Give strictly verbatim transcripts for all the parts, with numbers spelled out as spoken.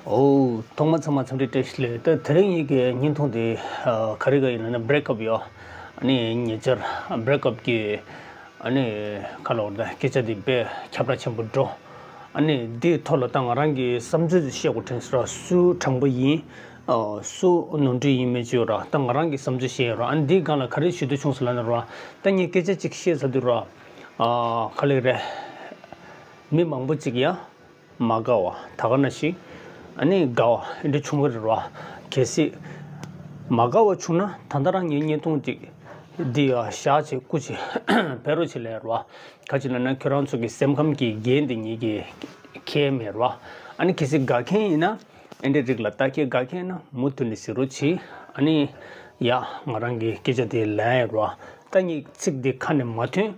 ཨོ། ཐོག་མ་ཚང་མ་འཚམས་འདྲི་བཀྲ་ཤིས་བདེ་ལེགས། ད་དེ་རིང་ངེད་ཀྱི་བརྙན་ཐུང་དེ་ཨ་ག་རེ་ག་ཡིན་ན་ན་བྷི་རེག་ཨབ་ཡོད། ཨ་ནི་ཉེ་ཆར་བྷི་རེག་ཨབ་ཀྱི་ཨ་ནི་ཁ་ལོར་ད་སྐད་ཆ་དེ་དཔེ་ཁྱབ་བསྒྲགས་ཆེན་པོ་འགྲོ། ཨ་ནི་དེའི་ཐོག་ལ་ད་ང་རང་གི་བསམ་ཚུལ་བཤད་དགོས་དྲན་སོང་ར། སུ་དྲང་པོ་ཡིན། ཨ་སུ་ནོར་འཁྲུལ་ཡིན་མིན་ཅིག་ཡོད་ར། ད་ང་རང་གི་བསམ་ཚུལ་བཤད་ཡོད་ར། ཨ་ནི་དེའི་སྒང་ལ་ག་རེ་ཞུ་འདོད་བྱུང་སོང་ལབ་ན་ར། ད་ངས་སྐད་ཆ་གཅིག་བཤད་ཚར་དུས་ར། ཨ་ག་ལེ་རེད། མི་མང་པོ་གཅིག་ཡ། མ་དགའ་བ་ད་ག་ནང་བཞིན། ཨ་ནི་དགའ་བ་འདི་འདྲ་བྱུང་གི་རེད་ར། གལ་སྲིད་མ་དགའ་བ་བྱུང་ན་ད་ལྟ་རང་ངའི་བརྙན་ཐུང་འདི་འདི་ཡ་བཞག་བྱས་སྐུ་མཁྱེན་ཕེབས་རོགས་བྱེད་ལབ་ར། ག་ཅི་ལབ་ན་ཁྱོད་རང་ཚོ་གི་སེམས་ཁམས་ཀྱི་འགན་འདི་ངེད་ཀྱིས་འཁྱེར་མེད་ར། ཨ་ནི་གལ་སྲིད་དགའ་མཁན་ཡིན་ན་ཨེ་འདྲའི་རིགས་ལ་ལྟ་མཁན་དགའ་མཁན་ན་མུ་མཐུད་ནས་གཟིགས་རོགས་གྱིས། ཨ་ནི་ཡ་ང་རང་གི་སྐད་ཆ་དེ་ལན་ར། ད་ངས་ཚིག་འདི་ཁ་ནས་མ་ཐོན།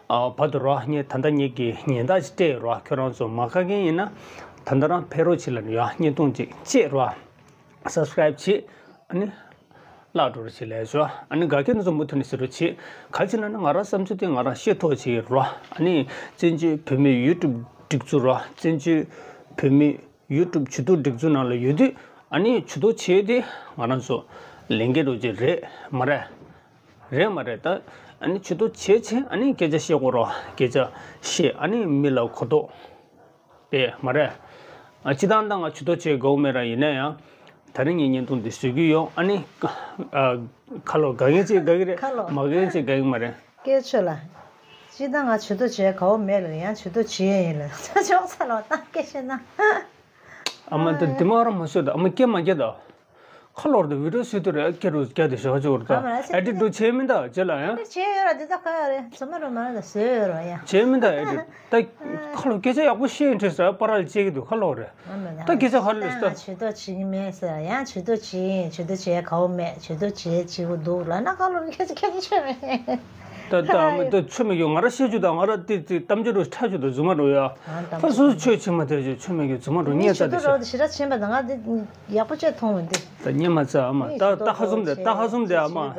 ཨ་བར་དུ་ར་ངས་ད་ལྟ་ངེད་ཀྱི་ཉེན་བརྡ་ཅིག་སྤྲད་ར། ཁྱོད་རང་ཚོ་མ་དགའ་མཁན་ཡིན་ན་ད་ལྟ་རང་ཕེབས་རོགས་བྱེད་ལབ་ཡ། བརྙན་ཐུང་ཅིག་བཅད་ར། སབ་སི་ཀ་རེབ་བྱེད། ཨ་ནི་བརླག་འགྲོ་རོགས་བྱེད་ལབ་ཤོག། ཨ་ནི་དགའ་མཁན་ཚོ་མུ་མཐུད་ནས་གཟིགས་རོགས་བྱེད། ག་ཅི་ལབ་ན་ང་རང་བསམ་ཚུལ་དེ་ང་རང་བཤད་ཐུབ་བྱེད་ར། ཨ་ནི་བཙན་བྱོལ་བོད་མིའི་ཡུ་ཊུབ་སྒྲིག་འཛུགས་ར། བཙན་བྱོལ་བོད་མིའི་ཡུ་ཊུབ་ཇུས་གཏོགས་སྒྲིག་འཛུགས་ནང་ལ་ཡོད་དུས། ཨ་ནི་ཇུས་གཏོགས་བྱས་ཏེ་ང་རང་ཚོ་ལས་འགན་རོགས་ཅིག་རེད་མ་རེད། རེད་མ་རེད། ད་ཨ་ནི་ཇུས་གཏོགས་བྱས་བྱས་ཨ་ནི་སྐད་ཆ་བཤད་དགོས་ར། སྐད་ཆ་བཤད། ཨ་ནི་མི་ལ་གོ་རྟོགས་སྤེལ་མ་རེད། ཨ་སྤྱིར་བཏང་ད་ང་ཇུས་གཏོགས་བྱེད་དགའ་བོ་མེད་ར། ཡིན་ན་ཡང་ད་རིང་ངས་བརྙན་ཐུང་འདི་བཟོ་གི་ཡོད། ཨ་ནི་ཨ་ཁ་ལོ་དགའ་མཁན་ཅིག་དགའ་གི་རེད། ཁ་ལོ་མ་དགའ་མཁན་ཅིག་དགའ་གི་མ་རེད། སྐད་ཆོད་ལ། སྤྱིར་བཏང་ང་ཇུས་གཏོགས་བྱེད་དགའ་བོ་མེད་ལ། ཡང་ཇུས་གཏོགས་བྱེད་ཡིན་ལ། ད་ཆོག་ས་ལོ་ད་སྐད་ཆོད་ན། ཨ་མ་ད་དེ་མ་ར་མ་བཟོས་ད། ཨ་མ་སྐད་མ་རྒྱག་ད། ཁ་ལོར་དུ་བི་ཌིའོ་བཟོས་དུས་ར་སྐད་རུ་རྒྱག་དེ་ཞག་ཅིག་བར་དུ་ཨ་མ་ར་ཨེ་ཌིཊ་འདུག་བྱས་མིན་ད་བྱས་ལ་ཡང་། བྱས་ཡོད་ར། དེ་ད་ག་རེད། ཚོ་མ་རུ་མ་ར་ད་བཟོས་ཡོད་ར་ཡ། བྱས་མིན་ད་ཨེ་ཌིཊ་ད། ཁ་ལོ་སྐད་ཆ་ཡག་པོ་བཤད་ཡིན་དྲིས་ས་པ་ར་ལ་བཅད་ཀྱི་འདུག་ཁ་ལོ་རེད། ད་སྐད་ཆ་ག་རེ་ལས་ད། ཇུས་གཏོགས་བྱེད་ཀྱི་མེད་ཟེར། ཡང་ཇུས་གཏོགས་བྱེད་ཡིན། ཇུས་གཏོགས་བྱེད་དགའ་བོ་མེད། ཇུས་གཏོགས་བྱེད་བྱེད་དགོས་འདུག་ལབ་ན་ཁ་ལོ་སྐད་ཆ་སྐད་ཆ་ཆོད་མེད། ད་ད་ཨ་མ་ད་ཆོ་མེད་ཀྱི། ང་ར་བཤད་རྒྱུ་དང་ང་ར་དེ་དེ་གཏམ་རྒྱུད་རུ་ཁྲ་རྒྱུ་དང་རྫུན་མ་རུ་ཡ། ད་སོ་སོ་ཆོས་ཆེ་མ་དེ་ཆོ་མེད་ཀྱི། རྫུན་མ་རུ་ངས་ད་དེ་ཆོ་རོ་དེ་ཞེ་དྲག་ཆེན་པ་དང་ང་དེ་ཡག་པོ་བྱས་མཐོང་བ་འདི། ད་སྙེ་མ་ཚ་ཨ་མ་ད་ད་ཁ་ཟུམ་དེ། ད་ཁ་ཟུམ་དེ་ཨ་མ།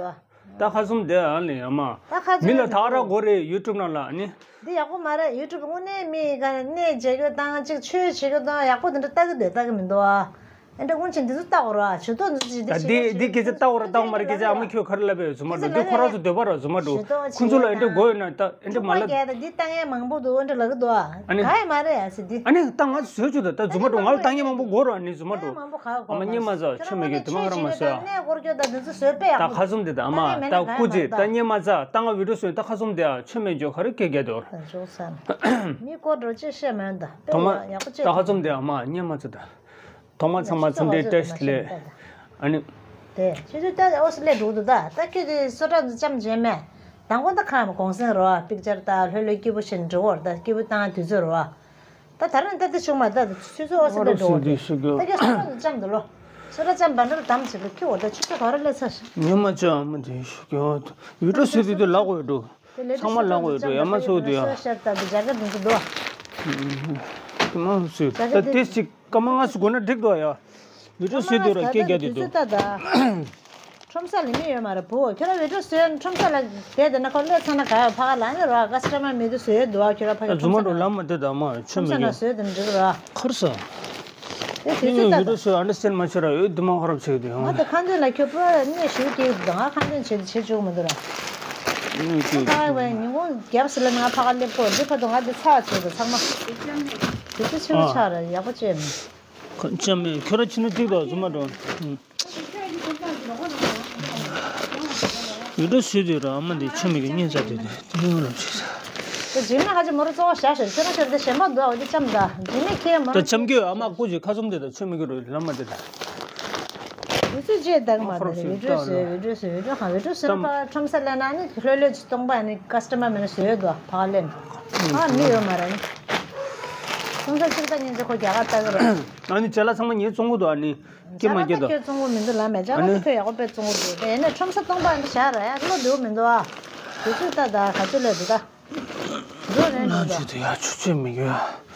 ད་ཁ་ཟུམ་དེ་ཨ་ནི་ཨ་མ། ད་ཁ་ཟུམ་མི་ལ་ད་ར་དགོས་རེད་ཡུ་ཊུབ་ནང་ལ་ཨ་ནི། འདི་ཡག་པོ་མ་རེད། ཡུ་ཊུབ་དངོས་གནས་མི་ག་གནས་མཇལ་རྒྱུ་དང་ཅིག་ཆོས་བྱེད་རྒྱུ་དང་ཡག་པོ་དེ་འདྲ་ལྟ་གི་འདུག་ལྟ་གི་མི་འདུག་ཨ། ཨེ་འདྲ་སྔོན་ཆད་འདི་ཚོ་ལྟ་དགོས་ར། ཇུས་གཏོགས་འདི་ཚོ་ཇི་འདྲ་ད་བྱེད་འདི་ཀྱི་འདི་སྐད་ཆ་ལྟ་དགོས་ར་ལྟ་དགོས་མ་རེད། སྐད་ཆ་ཨ་མ་ཁྱོད་ག་རེ་ལབ་པའི་རྫུན་མ་འགྲོ། འདི་ཁོ་རང་ཚོ་འདོད་པ་ར་རྫུན་མ་འགྲོ། ཁོང་ཚོ་ལ་ཨེ་འདྲ་དགོས་ཡོད་ན་ད་ཨེ་འདྲ་མ་ལབ། འདི་ལྟ་མཁན་མང་པོ་འདུག་ཨེ་འདྲ་ལབ་གི་འདུག་ཨ། ཨ་ནི་ག་ཡི་མ་རེད་ཨ་སི་འདི། ཨ་ནི་ད་ང་ཚོ་བཟོས་ཆོག་ད། ད་རྫུན་མ་འགྲོ། ང་ལ་ལྟ་མཁན་མང་པོ་དགོས་ར། ཨ་ནི་རྫུན་མ་འགྲོ། མང་པོ་ག་གོ་ཨ་མ་སྙེ་མ་ཚ་ཆོ་མེད་ཀྱི་དེ་མ་ར་མ་ཟོས་ཨ། གནས་སྐོར་སྐྱོད་ད་འདི་ཚོ་བཟོས་པས་ད་ཡག་པོ་ཁ་ཟུམ་འདི་ད་ཨ་མ་ད་སྐུ་མཁྱེན་ད་སྙེ་མ་ཚ་ད་ང་བི་ཌིའོ་བཟོས་ད་ཁ་ཟུམ་འདི་ཨ་ཆོ་མེད་འཇོག་ག་རེ་སྐད་རྒྱག་འདུག་ཨ། མི་སྐོར་འགྲོ་ཅི་བཤད་མེད་ད། ཐོག་མ་ཡག་པོ་ད་ཁ་ཟུམ་འདི་ཨ་མ་སྙེ་མ་ཚ་ད། ཐོག་མ་ཚང་མ་འཚམས་འདྲི་བཀྲ་ཤིས་བདེ་ལེགས། ཨ་ནི། དེ་ཁྱོད་ཚོས་ད་ཨོ་སི་ལེ་འགྲོ་འདུག་ད། ད་ཁྱོད་དེ་སོ་ཏྲ་འདི་ཅམ་བྱས་མེད། དང་པོ་ད་ཁ་མ་གོང་སེང་རོ་པིག་ཅར་ད་ལྷོད་ལྷོད་སྐྱིད་པོ་ཞིག་འགྲོ་བར་ད་སྐྱིད་པོ་བཏང་དུས་ཚོད་རོ། ད་ད་རང་ད་དེ་བྱུང་མ་ད་ད་ཆུ་ཚོད་ཨོ་སི་ལེ་འགྲོ་བར་དེ་ད་ཁྱོད་སོ་ཏྲ་འདི་ཅམ་འདུག་ལོ། སོ་ཏྲ་ཅམ་བན་ཌལ་དམ་ཞིག་ལ་ཁྱོད་འོ་ད་ཆུ་ཚོད་ག་རེ་སླེབས་ཚར་ཞིག་ཉི་མ་ཅག་མ་དེ་ཞུ་གི་འོ་ད་བི་ཌིའོ་བཟོས་དུས་དེ་ལག་འོས་འགྲོ། ཚང་མ་ལག་འོས་འགྲོ་ཡ་མ་ཚོགས་དུས་ཡ། ཤར་ལྟ་དུས་རྒྱ་གར་དུས་ཚོད་འདུག་ཨ། དེ་མ་ཚོས་ད་དེ་ཞིག་སྐར་མ་ལྔ་ཙམ་འགོར་ན་འགྲིག་འདུག་ཡ། བི་ཌིའོ་བཟོས་དུས་ར་སྐད་རྒྱག་དུས་འདུག་ཁྲོམ་ས་ལ་མི་ཡོད་མ་རེད་བུ། ཁྱོད་རང་བི་ཌིའོ་བཟོས་ཁྲོམ་ས་ལ་བསྡད་དེ་ན་ཁོ་སླེབས་ཚར་ན་ག་ཡོད་ཕ་ག་ལ་ནི་ར་ཀ་སི་ཊ་མར་མེད་དུས་བཟོས་འདུག་ཨ། ཁྱོད་རང་ཕ་གི་ཁྱོད་ཚོ་ན་རྫུན་མ་འགྲོ་ལམ་མ་བསྡད་ད་མ་ཆོ་མེད་ཀྱི་ཁར་ས། དེ་དུས་ཚོད་ད་ད་ཨན་ཌར་སི་ཊེན་མ་བྱེད་ར་ཡོད་དུ་མ་ཁ་རབ་བྱེད་དུས་ང་ད་ཁ་འདོན་ལ་ཁྱོད་པ་ནས་ཞུ་གི་ད་ང་ཁ་འདོན་བྱེད་བྱེད་བཅུག་མི་འདུག་ར། ཁ་བའི་ཉིན་གུང་རྒྱབ་སི་ལ་ང་ཕ་ག་སླེབས་གོ་འདི་ཕ་དུ་ང་འདི་ཚ་བྱེད་དུ་ཚང་མ་དུས་ཚོད་ཆེ་བོ་ཆགས་ར་ཡག་པོ་བྱས་མི། ཁ་ཆ་མེད་ཁྱོད་ར་ཕྱི་ནས་ཏིག་ཏོག་རྫུན་མ་འགྲོ། ཡུལ་གྲུ་སུས་དུས་ར་ཨ་མ་འདི་ཆུ་མིག་གི་གཉེན་ཚ་དུས་དུས་དེ་ཡོང་ལ་བྱེད་ས། དེ་རྗེས་མ་ཁ་ཆེ་མོ་རུ་གཙོ་བོ་བཞག་ཞོར་ཁྱོད་རང་ཁྱོད་དེ་གཞན་པ་འདུག་ཨ། འོ་དེ་ལྕམ་ད་རྗེས་མ་ཁྱེད་མོ་ད་རུ་ལྕམ་གྱི་ཨ་མ་སྐུ་ཅིག་ཁ་ཙུམ་དེ་ད་ཆུ་མིག་གི་རུ་ལམ་མ་དེ་ད། དུས་ཚོད་བརྗེད་འདུག་མ་རེད། བི་ཌིའོ་བཟོས་བི་ཌིའོ་བཟོས་བི་ཌིའོ་ཁང་བི་ཌིའོ་བཟོས་ན་ཕ་ཁྲོམ་ས་ལ་ན་ནི་ལྷོད་ལྷོད་ཅིག་སྟོང་པ་ནི་ཀ་སི་ཊ་མར་མེད་ན་བཟོས་ཡོད་དོ་ཕ་ལེན་ཨ་མི་ཡོད་མ་རེད་ནི། ཁྲོམ་ས་ཅིག་ད་ཉིན་ཅིག་ཁོ་རྒྱ་གར་ལྟ་གི་རེད། ཨ་ནི་བྱ་ལ་ཚང་མ་ཉིན་བཙོང་གི་འདུག་ཨ་ནི་སྐྱེ་མ་སྐྱེ་དོ། ཁྱོད་བཙོང་གི་མི་འདུག་ལ་མེད་ཅག་ཨ་ནི་ཁྱོད་ཡག་པོ་དཔེ་བཙོང་གི་འདུག་དེ་ནས་ཁྲོམ་ས་སྟོང་པ་འདི་བཞག་ར་ཡ་བློ་འདུག་མི་འདུག་ཨ། དུས་ཚོད་ད་ད་ག་ཚོད་ལས་འདུག་ད། འགྲོ་རན་འགྲོ་ལ་ཆུ་ཚོད་མི་དགོས་ཡ།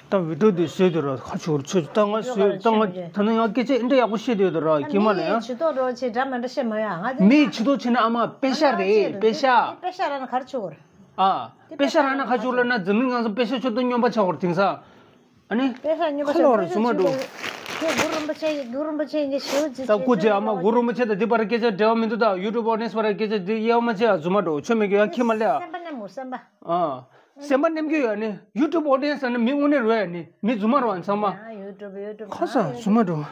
ད་བི་ཌིའོ་དེ་བཟོས་དུས་ར་ཁ་ཆུ་ཆུ་ད་ང་བཟོས་ད་ང་ད་ནི་ཡང་སྐད་ཆ་འདྲ་ཡག་པོ་བཤད་དུས་དུ་ར་ཀྱེ་མ་ལ་ཡང་ཇུས་གཏོགས་རོགས་ཆེ་འདྲ་མ་འདྲ་བཤད་མ་ཡ་ང་དེ་མི་ཇུས་གཏོགས་བྱས་ན་ཨ་མ་པེ་ཤ་རེད་པེ་ཤ། པེ་ཤ་ར་ན་ག་རེ་ཆུ་གོ་ར། ཨ་པེ་ཤ་ར་ན་ག་ཆུ་གོ་ལ་ན་འཛམ་གླིང་ང་ཚོ་པེ་ཤ་ཆུ་ཏོ་སྨྱོན་པ་ཆགས་གོ་ར་དེང་སང་། ཨ་ནི། པེ་ཤ་སྨྱོན་པ་ཁོ་ལོ་ཆགས་ར་གོ་སུ་མ་འགྲོ། ཁྱེད་གུ་རུ་རིན་པོ་ཆེ་ཡི་གུ་རུ་རིན་པོ་ཆེ་ཡི་ཞེའུ་ཅི་ད་སྐུ་མཁྱེན་ཨ་མ་གུ་རུ་རིན་པོ་ཆེ་དང་འདི་བར་སྐད་ཆ་འབྲེལ་བ་མི་འདུག་ད་ཡུ་ཊུབ་ཨོ་ཌི་ཡེན་སི་བར་སྐད་ཆ་འདི་དབྱེ་བ་མ་ཕྱེ་ཨ་རྫུན་མ་འགྲོ་ཆོ་མེད་ཀྱི་ཡང་ཁྱི་མ་ལེ་ཨ། སེམས་པ་ནས་མོ་སེམས་པ། ཨ། སེམས་པ་ནེམ་གྱི་ཡོད་ནི་ཡུ་ཊུབ་ཨོ་ཌི་ཡེན་སི་ནི་མི་དངོས་གནས་རོལ་ཡ་ནི་མི་རྫུན་མ་རོ་ཨ་ཚང་མ། ཡུ་ཊུབ་ཡུ་ཊུབ་ཁ་ས་རྫུན་མ་འགྲོ།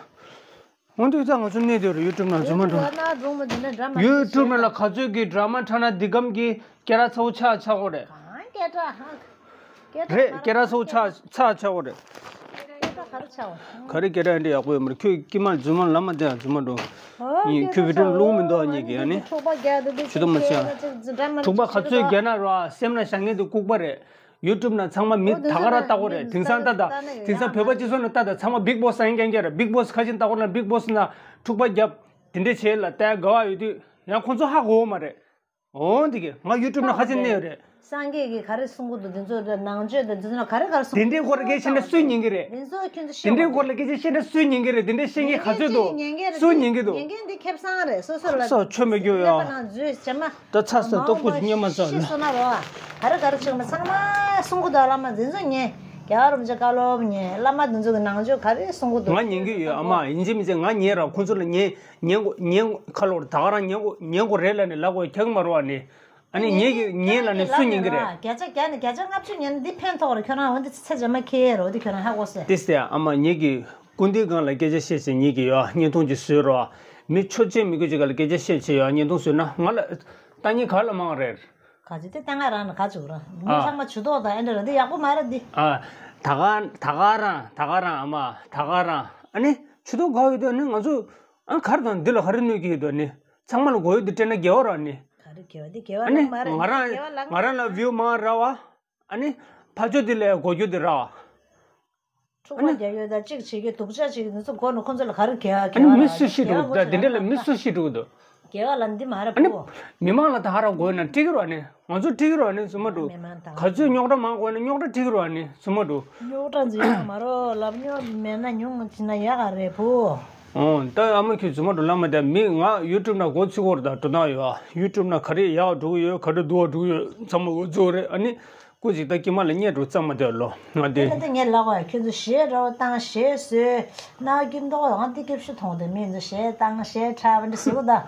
འོན་ཏེ་ད་ང་ཚོ་གནས་དེ་རུ་ཡུ་ཊུབ་ནང་རྫུན་མ་འགྲོ། ཡུ་ཊུབ་ལ་ན་རྫུན་མ་འདི་ནས་འདྲ་མ་ཡུ་ཊུབ་ནང་ལ་ག་ཚོད་ཀྱི་ཌ་ར་མ་འཁྲབ་ན་འདི་གམ་གྱི་སྐད་གྲགས་ཚ་བོ་ཆགས་ཆགས་གོ་རེད། གང་སྐད་གྲགས་ཧ། སྐད་གྲགས་རེད་ག་རེ་སྐད་གྲགས་ཚ་བོ་ཆགས་ཆགས་ཆགས་གོ་རེད། སྐད་གྲགས་ག་རེ་ཆགས་བ། ག་རེ་སྐད་གྲགས་འདི་ཡག་པོ་ཡོད་མ་རེད་ཁྱོད་ཀྱི་མ་རྫུན་མ་ལ་མ་བསྡད་རྫུན་མ་འགྲོ། ཡིན་ཁྱོད་བི་ཌིའོ་བླུག་མི་འདུག་ཨ་ཉིད་ཀྱི་ཨ་ནི། འཁྲུག་པ་རྒྱག་འདུག་ཅི་ཐུབ་མ་བྱས་ཨ། འཁྲུག་པ་ག་ཚོད་རྒྱག་ན་རོ་ཨ་སེམས་ལ་བཞག་མཁན་དེ་ལྐུགས་པ་རེད། ཡུ་ཊུབ་ནང་ཚང་མ་མི་ད་ག་རང་ལྟ་གོ་རེད་དེང་སང་ལྟ་ད། དེང་སང་བོད་པ་སྤྱི་ཚོགས་ནང་ལྟ་ད་ཚང་མ་བིག་བོ་སི་ཨིན་ཀན་ཀྱ་རེད་བིག་བོ་སི་ཁ་ཆེན་ལྟ་གོ་ན་བིག་བོ་སི་ནང་འཁྲུག་པ་རྒྱབ། དེ་འདྲས་བྱས་ལ་ལྟ་དགའ་བ་ཡོད་དུས་ཡང་ཁོང་ཚོ་ཧ་གོ་བ་མ་རེད། འོ་འདི་གས་ང་ཡུ་ཊུབ་ནང་ཁ་ཆེན་གནས་ཡོད་རེད། སངས་རྒྱས་ཀྱིས་ག་རེ་གསུང་གི་འདུག་འདི་ཚོ་ནང་ཆོས་དང་འདི་ཚོ་ནང་ག་རེ་ག་རེ་གསུང་དེ་འདྲས་སྐོར་ལ་སྐད་ཆ་འདྲ་སུས་ཉན་གི་རེད། འདི་ཚོ་ཁྱོད་ཚོ་དེ་ཤེས་འདྲས་སྐོར་ལ་སྐད་ཆ་ཤེས་འདྲ་སུས་ཉན་གི་རེད་དེ་འདྲས་ཤེས་མཁན་ག་ཚོད་འདུག་སུས་ཉན་གི་འདུག་ཉན་མཁན་འདི་ཁེ་བཟང་རེད་སོ་སོ་ལ་ཁ་སོ་ཆོ་མེད་རྒྱུ་ཡོད་ཨ། ནང་འཛུལ་བྱེད་མ། ད་ཚ་ས་ཏོ་ཀུ་ཉེ་མ་ཚ་ཤི་ལ། སོ་ན་རོ། ག་རེ་ག་རེ་བྱེད་མ་ཚང་མ་གསུང་གི་འདུག་བླ་མ་འཛིན་ཚོ་ཉན། རྒྱལ་བ་རིན་པོ་ཆེ་བཀའ་སློབ་ཉན་བླ་མ་འདི་ཚོ་གི་ནང་ཆོས་ག་རེ་གསུང་གི་འདུག་ང་ཉན་གི་ཡོད་ཨ་མ་ཡིན་གཅིག་མིན་གཅིག་ང་ཉན་ར་ཁོང་ཚོ་ལ་ཉན་ཉན་གོ་ཉན་གོ་ཁ་ལོར་ད་ག་རང་ཉན་གོ་ཉན་གོ་རེད་ལ་ནི་ལ་གོ་ཁྱག་མ་རོ་ཨ་ནི། ཨ་ནི་ངེད་ཀྱི་ངེད་ལ་ནི་སུ་ཉན་གི་རེད། བརྒྱ་ཆ་བརྒྱ་ནི་བརྒྱ་ཆ་ལྔ་བཅུ་ཉན་ན་འདི་ཕན་ཐོགས་རེད་ཁྱོད་རང་འོན་ཏེ་ཚེ་ཚད་ཇེ་མ་ཁེལ་ཡས་རེད་འོ་དེ་ཁྱོད་རང་ཧ་གོ་སོང་། དེ་སྟེ་ཨ་མ་ངེད་ཀྱི་སྐུ་མདུན་སྒང་ལ་སྐད་ཆ་བཤད་བྱས་ངེད་ཀྱི་ཡོད་བརྙན་ཐུང་ཅིག་བཟོས་རོགས། མི་ཆོས་ཅན་མི་དགོས་ཅིག་ག་ལ་སྐད་ཆ་བཤད་བྱས་ཡོད་བརྙན་ཐུང་བཟོས་ན་ང་ལ་ལྟ་ཉན་ག་ལ་མང་རེད། ག་ཅི་དེ་ལྟ་ང་རང་ལ་ག་ཅིག་ར་མི་ཨ། ཚང་མ་ཇུས་གཏོགས་དང་ཨེ་འདྲ་ར་འདི་ཡག་པོ་མ་རེད་འདི། ཨ། ད་ག་ད་ག་རང་ད་ག་རང་ཨ་མ་ད་ག་རང་ཨ་ནི་ཇུས་གཏོགས་ག་ཡོད་དོ་ནི་ང་ཚོ་ཨ་ག་རེ་དང་འདི་ལ་ག་རེ་གནོད་ཀྱི་ཡོད་དོ་ནི་ཚང་མ་ལ་གོ་ཡོད་དེ་སྤྲད་ན་དགེ་བ་ར་ནི། ག་རེ་དགེ་བ་འདི་དགེ་བ་ཨ་ནི་ལ་མ་རེད་ང་རང་དགེ་བ་ལ་ང་རང་ལ་བིའུ་མང་ར་བ། ཨ་ནི། ཕ་ཆོས་དེ་ལས་གོ་རྒྱུ་དེ་ར། འཁྲུག་པ་རྒྱག་ཡོད་ད་གཅིག་བྱེད་ཀྱི་སྡུག་ཅག་བྱེད་ཀྱི་འདི་ཚོ་མགོ་ནས་ཁོང་ཚོ་ལ་ག་རེ་དགེ་བ་ཨ་ནི་དགེ་བ་མི་ར་སུ་ཤི་འགྲོ་གི་འདུག་དེ་འདྲ་ལ་མི་སུ་ཤི་འགྲོ་གི་འདུག་དགེ་བ་ལ་འདི་མ་རེད་ཨ་ནི་པོ། མི་མང་ལ་ད་ཧ་ར་དགོས་ན་འགྲིག་གི་ར་ནི་ང་ཚོ་འགྲིག་གི་ར་ནི་ཟུ་མ་འགྲོ། མི་མང་དང་ག་ཚོད་རྙོག་དྲ་མང་དགོས་ན་རྙོག་དྲ་འགྲིག་གི་ར་ནི་ཟུ་མ་འགྲོ། རྙོག་དྲ་འཛིན་ཡག་མ་རོ་ལབ་རྙོག་མེད་ན་ཉུང་ངུ་བྱིན་ན་ཡག་ག་རེད་པོ། ཨོ་ད་ཨ་མ་ཁྱོད་ཟུ་མ་འགྲོ་ལ་མ་ད་མི་ང་ཡུ་ཊུབ་ན་འགོ་ཚུགས་གོ་ར་ད་འགྲོ་སྟངས་ཡོད་ཨ་ཡུ་ཊུབ་ན་ག་རེ་ཡག་འགྲོ་གི་ཡོད་ག་རེ་སྡུག་པ་འགྲོ་གི་ཡོད་ཚང་མ་འགོ་ཚུགས་རེད་ཨ་ནི། སྐུ་ཅིག་ད་ཀྱེ་མ་ལ་བརྙས་འགྲོ་གཙང་མ་དེ་ལོ་ང་དེ། དེ་ལ་ད་ངས་ལབ་པ་ཁྱོད་ཚོ་གཞས་འདྲ་བོ་བཏང་གཞས་བཟོས་ན་ཀྱེ་མདོག་ཡང་དེ་སྐྱིད་ཤོས་མཐོང་དེ་མི་ཚོ་གཞས་བཏང་གཞས་འཁྲབ་འདྲ་ཟེར་གོ་ད།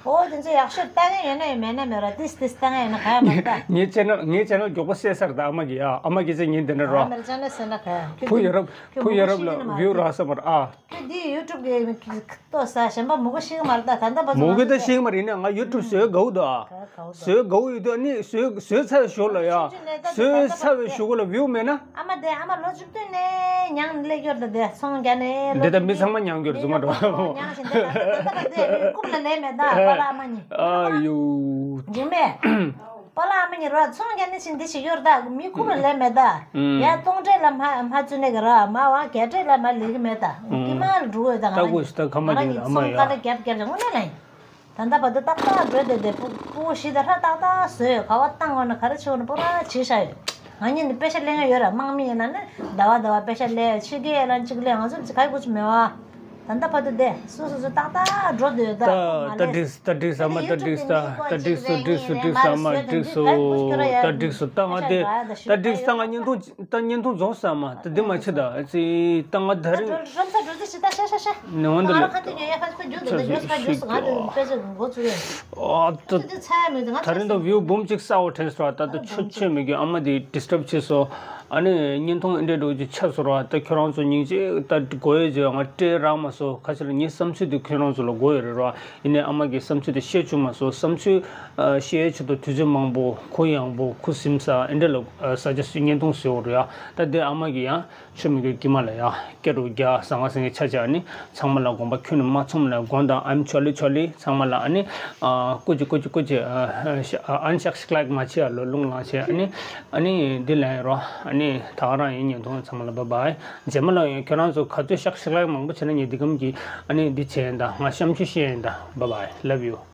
ཨོ་དེ་ཚོ་ཡག་ཤོས་ལྟ་མཁན་ཡོད་ན་ཡོད་མེད་ན་མེད་ར་ཏིས་ཏིས་ལྟ་མཁན་ཡོད་ན་ག་ཡང་མ་ལྟ། ངའི་ཅེ་ནལ་ངའི་ཅེ་ནལ་མགྱོགས་པོ་བསད་ཚར་ད་ཨ་མ་གི་ཡ་ཨ་མ་གི་ཚེ་ཉིན་དེ་འདྲ་ར། ཨ་མེར་ཅན་ལ་སེ་ན་ག་ཡ་ཁྱོད་བུ་ཡ་རབ་ཁྱོད་བུ་ཡ་རབ་ལ་བིའུ་རག་ས་མ་ར་ཨ། ཁྱོད་འདི་ཡུ་ཊུབ་གི་ལྟོས་ས་གཞན་པ་མུ་གེ་ཤེས་ཀྱི་མ་རེད་ད་ད་ལྟ་བར་དུ་མུ་གེ་ད་ཤེས་ཀྱི་མ་རེད་ཡིན་ན་ང་ཡུ་ཊུབ་བཟོས་དགའ་བོ་འདུག་ཨ། ག་གའོ་བཟོས་དགའ་བོ་ཡོད་དུས་ཨ་ནི་བཟོས་བཟོས་ཚར་བའི་གཞུག་ལ་ཡ། བཟོས་ཚར་བའི་གཞུག་ལ་བིའུ་མེད་ན། ཨ་མ་དེ་ཨ་མ་ལོ་བཅུ་བདུན་ནས་མྱང་སླེབས་ཡོད་ད་དེ་ཚོང་རྒྱག་ནས་ལོ་འདི་ད་མི་ཚང་མ་མྱང་གྱུར་རྫུན་མ་འགྲོ། མྱང་བཞིན་དེ་ད་ད་ད་དེ་རྐུབ་ལ་ལས་མེད་ད་པ་ལ་ཨ་མ་གཉིས། ཨ་ཡུ། འཇིགས་མེད། པཱ་ལགས་ཨ་མ་གཉིས་རོགས་ཚོང་རྒྱག་ནི་ཕྱིན་འདི་ཞིག་ཡོད་རེད་ད་མི་རྐུབ་ལ་ལས་མེད་ད། ཡ་སྟོང་ཁྲལ་ལ་མ་མ་བཙུན་ནས་གི་ར་མ་བ་བརྒྱ་ཁྲལ་ལ་མ་ལས་གི་མེད་ད། ཀི་མ་ལ་འགྲོ་འོས་ད་ང་ལ་ཉིད་ཚོང་ཁ་ལ་རྒྱབ་རྒྱབ་ཀྱང་དངོས་གནས་ལ་ཡིན། ད་ལྟ་བར་དུ་ཏག་ཏག་འགྲོ་བསྡད་དེ་སྤུ་སྤུ་གུ་བཞི་དང་ཧྲ་ཏག་ཏག་བཟོས་ཡོད་ག་བ་བཏང་དགོས་ན་ག་རེ་བྱེད་དགོས་ན་པོ་ར་བྱེད་བཞག་ཡོད། ང་གཉིས་ནི་པེ་ཤ་ལེན་ཡ་ཡོད་ར་དམག་མི་ཡིན་ན་ནི་ཟླ་བ་ཟླ་བ་པེ་ཤ་ལེན་ཕྱི་རྒྱལ་ཡ་ལ་གཅིག་ལེན་ང་ཚོ་ག་ཡི་གོ་ཆུ་མེད་བ། ད་ལྟ་བར་དུ་བསྡད་སོ་སོ་སོ་ཏག་ཏག་འགྲོ་སྡོད་ད། ད་ད་འགྲིགས་ད་འགྲིགས་ཨ་མ་ད་འགྲིགས་ད་ད་འགྲིགས་སོ་འགྲིགས་སོ་འགྲིགས་སོ་ཨ་མ་འགྲིགས་སོ་ད་འགྲིགས་སོ་ད་ང་དེ་ད་འགྲིགས་ད་ང་བརྙན་ཐུང་ད་བརྙན་ཐུང་རྫོགས་ས་མ་ད་འདི་མ་བྱེད་ད་ཨ་ཙི་ད་ང་ད་རིང་རོམ་ས་འགྲོ་ཚེ་ཞིག་ད་ཤ་ཤ་ཤ་ནི་འོན་ད་ང་ལ་ལ་ཁ་འདི་ཉོ་ཡ་ཁ་ཅིག་ད་རྒྱུ་ད་ད་རྒྱུ་ད་རྒྱུ་ང་དེ་དཔེ་ཆ་འགོ་ཚུགས་ཡ། ཨ་ད་ད་རིང་ད་བིའུ་འབུམ་གཅིག་གསར་བ་དྲན་སོང་ད་ད་ཆོ་ཆོས་མི་དགོས་ཨ་མ་དེ་ཌིས་ཊབ་བྱས་སོ། ཨ་ནི་བརྙན་ཐུང་འདྲ་འགྲོ་རྒྱུ་ཆགས་སོང་ར་ད་ཁྱོད་རང་ཚོ་སྙིང་རྗེ་ད་དགོས་ཡོད་ཅེས་ང་སྤྲད་རག་མ་སོང་ཁ་ཤས་ལ་ངའི་བསམ་ཚུལ་དེ་ཁྱོད་རང་ཚོ་ལ་དགོས་ཡོད་རེད་ར་ཡིན་ནའི་ཨ་མ་གི་བསམ་ཚུལ་དེ་བཤད་བཅུག་མ་སོང་བསམ་ཚུལ་བཤད་ཡའི་ཆེད་དུ་དུས་ཚོད་མང་པོ་ཁོ་ཡང་པོ་ཁུ་སིམ་ས་འདྲ་ལ་ས་ཆ་སུ་བརྙན་ཐུང་བཟོས་ཡོད་རེད་ཡ་ད་དེ་ཨ་མ་གི་ཡང་། ཆོས་མི་དགོས་དཀྱིལ་མ་ལ་ཡ་སྐད་རུ་རྒྱ་ཟང་ང་ཟིང་གི་ཆ་ཆ་ནི་ཚང་མ་ལ་དགོངས་པ་ཁྱོན་ནས་མ་ཚོམས་ནས་དགོངས་དང་ཨམ་ཆོ་ལི་ཆོ་ལི་ཚང་མ་ལ་ཨ་ནི་ཨ་ཀུ་ཅི་ཀུ་ཅི་ཀུ་ཅི་ཨ་ཨན་ཤག་ཤིག་ལག་མ་ཆེ་ཨ་ལོ་རླུང་ལངས་ཆེ་ཨ་ནི་ཨ་ནི་འདི་ལ་ཡ་རོ་ཨ་ནི་ད་ག་རང་ཡིན་ཉིན་ཐོང་ཚང་མ་ལ་བཱའི་བཱའི་རྗེས་མ་ལ་ཡང་ཁྱོད་རང་ཚོ་ག་ཚོད་ཤག་ཤིག་ལག་མང་པོ་བྱས་ན་ཉིན་འདི་གམ་གྱི་ཨ་ནི་འདི་བྱས་ཡིན་ད་ང་གཤམ་ཆུ་བཤད་ཡིན་ད་བཱའི་བཱའི་love you།